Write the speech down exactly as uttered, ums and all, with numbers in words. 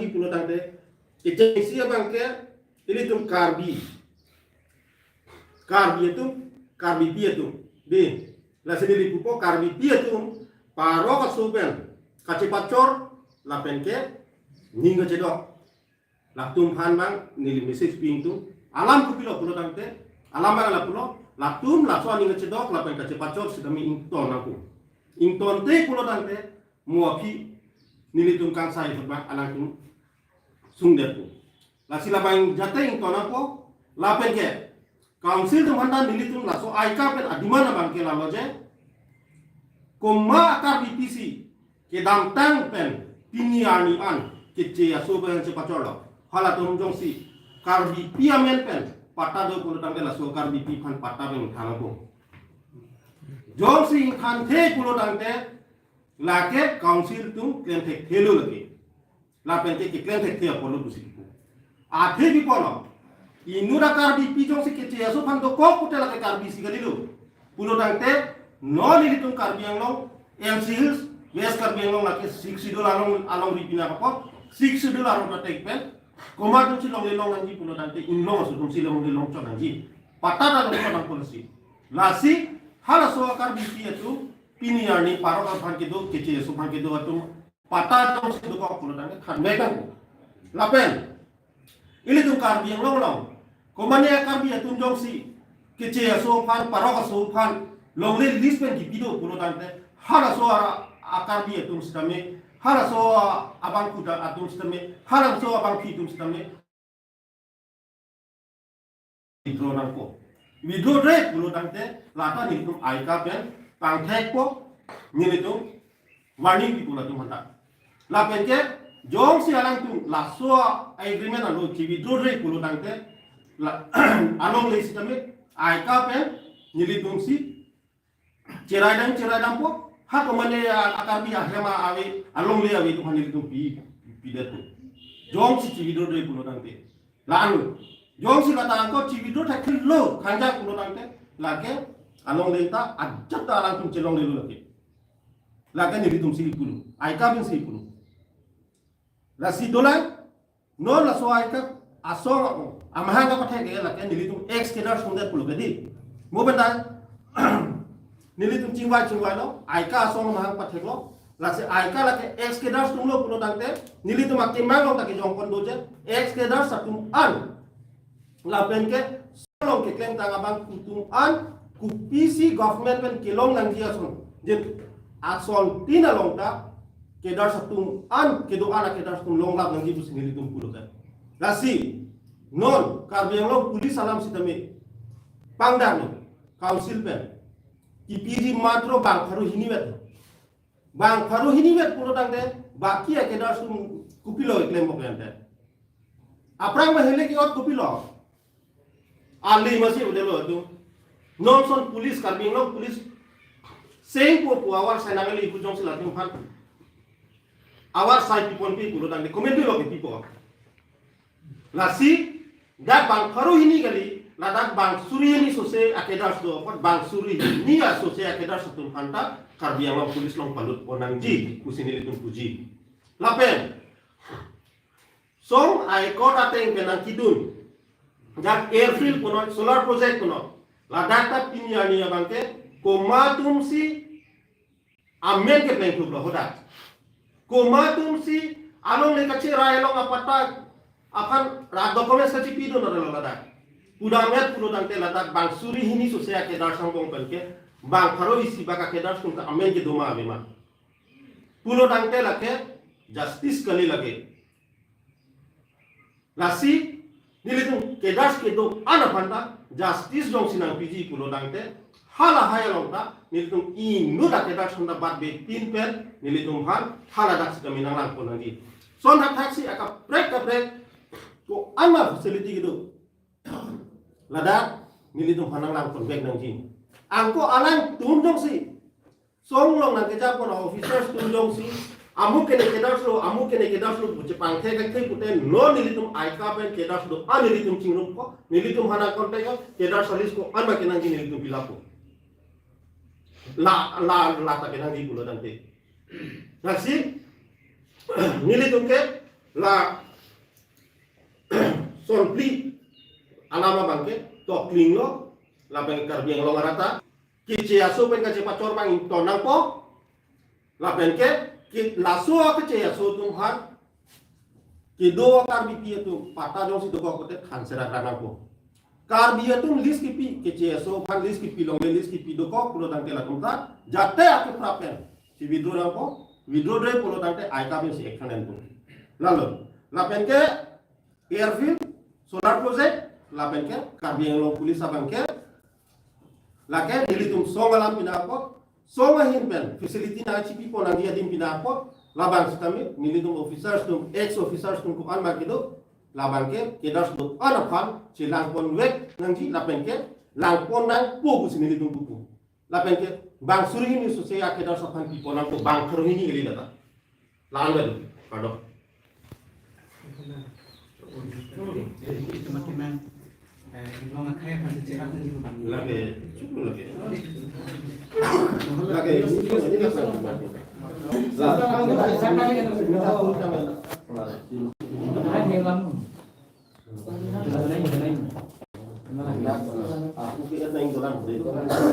Pulo tangte, kechengsi abang ke, ilitum Karbi. Karbi atum, Karbipi atum. Di, lasi neli pupo Karbipi atum, parok aso pen, kachepachor, lapen ke, ning kachedok. Latum aphan abang, neli message pi ingtung. Alam kopilo pulo tangte, alam abang lapulo, latum, laso aning kachedok, lapen kachepachor, sitame ington ako. Ingtonte pulo tangte, mo aphi, nelitum kangsai abang, alangtum, sungdet ako. Lasi labang jate ington ako, lapen ke, Council atum aphanta nelitum laso AICA pen a-demand abang ke lalo je, komat a-Karbipi si, kedamtang pen, pini arni an, keche aso pen chepachorlo. Halatum jongsi, Karbipi amen pen, patta do pulo tangte laso Karbipi aphan patta pen ingthan ako. Jongsi ingthanthe pulo tangte, lake Council atum klem thekthelo lake. Lapen ke keklem thekthe apotlo pusi kipu. Athe pi apotlo. Inut a-Karbipi jongsi keche aso aphan dokok pute lake Karbi si kalilo. Pulo tangte non ilitum Karbi Anglong, N C Hills, West Karbi Anglong lake Sixth Schedule along, alongri pina apot, Sixth Schedule along ta tek pen, komat atum si longle long nangji pulo tangte inglong aso atum si longle long chot nangji. Patta ta long chot nangpo lasi. Lasi, halaso a-Karbipi atum, pini arni parok aphan kedo, keche aso aphan kedo atum, patta jongsi dokok pulo tangte thanmek nangpo. Lapen, ilitum Karbi Anglong along, komatne a-Karbi atum jongsi, keche aso aphan, parok aso aphan, longle list pen kipi do pulo tangte, halaso a, a-Karbi atum sitame, halaso a, abangphu atum sitame, halaso abangpi atum sitame, withdraw nangpo. Withdraw-re pulo tangte, lata nelitum AICA pen, pangthekpo, nelitum warning pipo latum aphanta. Lapen ke, jongsi alangtum, laso agreement along chi-withdraw-re pulo tangte, la, alongle sitame, AICA pen, nelitum si, cherai dam, cherai dampo. Ha komatne a, a-Karbi ahem ave, alongle ave atum aphan nelitum pi, pidet po. Jongsi chi-withdraw-re pulo tangte. La-an. Jongsi lata angko chi-withdraw thekthelo, khangjak pulo tangte. Lake, alongle ta, ajat ta alangtum chelonglelo lake. Lake nelitum si pulo. AICA pen si pulo. Lasi dolang, non laso AICA asong amahang kapathek ke lake nelitum ex-cadre sungdet pulo ke di. Mo pen ta nelitum chingvai chingvailo, AICA asong amahang patheklo. Lasi AICA lake ex-cadre sunglo pulo tangte, nelitum akemang along ta kejongpon doji, ex-cadre atum an. Lapen ke along keklemtang abang atum an kopisi government pen kelong nangji ason. Jen asontin along ta cadre atum an kedo-an a-cadre atum longlap nangji pusi nelitum pulo kan. Lasi non Karbi Anglong police alam sitame pangdang lo council pen. Kipiji matro bang pharo hini vet. Bang pharo hini vet pulo tangte baki a-cadre atum kopilo keklem bok ante. Aphrang ma hele ke-ot kopilo. Ali masi udelo atum. Non ason police, Karbi Anglong police sengpo pu avar sai nangali pu jongsi latum aphan avar sai piponpi pulo tangte comment lo ke pipo. Lasi, dak bang pharo hini kali, ladak bang suri hini sose a-cadre do apot, bang suri hini a sose a-cadre atum aphanta Karbi Anglong police along palut pon nangji, pusi nelitum puji. Lapen, song High Court ateng pen nangkedun. Jak airfield punoi, solar project punoi. Ladak ta pini arni abang ke, komat atum si amen keplengthup lo hadak. Komat atum si alongle kacherai along apatta aphan rat documents kachepi do nara lo ladak. Pudam et pulo tangte ladak bang suri hini sose a-cadre angbong pen ke, bang pharo isi bak a-cadre atum ta amen kedo ma ave ma. Pulo tangte lake justice kali lake. Lasi, nelitum cadres kedo-an aphanta, justice jongsi nangpiji pulo tangte, halahai along ta, nelitum inut a-cadres aphanta bat bepin pen, nelitum aphan, haladak sitame nanglangpon nangji. Lason thakthak si akaprek kaprek, ko-an ma facility kedo. Ladak, nelitum aphan nanglangpon vek nangji. Angko alangtum jongsi, song along nangkejapon officers atum jongsi, amu kene cadres lo, amu kene cadres lo, pu chepangthek thekthe pute non nelitum AICA pen cadres do, a nelitum chingrum ko, nelitum aphan contact ko, cadres list ko-an ma kenangji nelitum fill up ko. La, la, la ta kenangji pulo tangte. Lasi, nelitum ke, La sonphli alam abangke tokling lo, lapen Karbi Anglong arata keche aso pen kachepachor abang ton nangpo, lapen ke, ke laso keche aso atum aphan kedo Karbipi atum patta jongsi dokok pulote thanserak ra nangpo. Karbi atum list kipi, keche aso aphan list kipi longle, list kipi dokok pulo tangte latum ta jate akeprap pen si withdraw nangpo, withdraw-dre pulo tangte aika pensi action enpo. Lalo, lapen ke airfield, solar project, lapen ke Karbi Anglong Police abangke lake nelitum song alam pinangpo, song ahin pen facility nangchipipon nangji adim pinangpo. Labang sitame nelitum officers atum, ex officers atum ko-an ma kedo, labangke cadres atum an aphan chelang ponvek nangji lapen ke langpon nangpo pusi nelitum pupo. Lapen ke bang suri hini sose a cadres aphan pipon nangpo, bang pharo hini kali data. Lahan dadu, kardom. Lake, chupu lake. Lake, ini, ini, ini, ini, ini,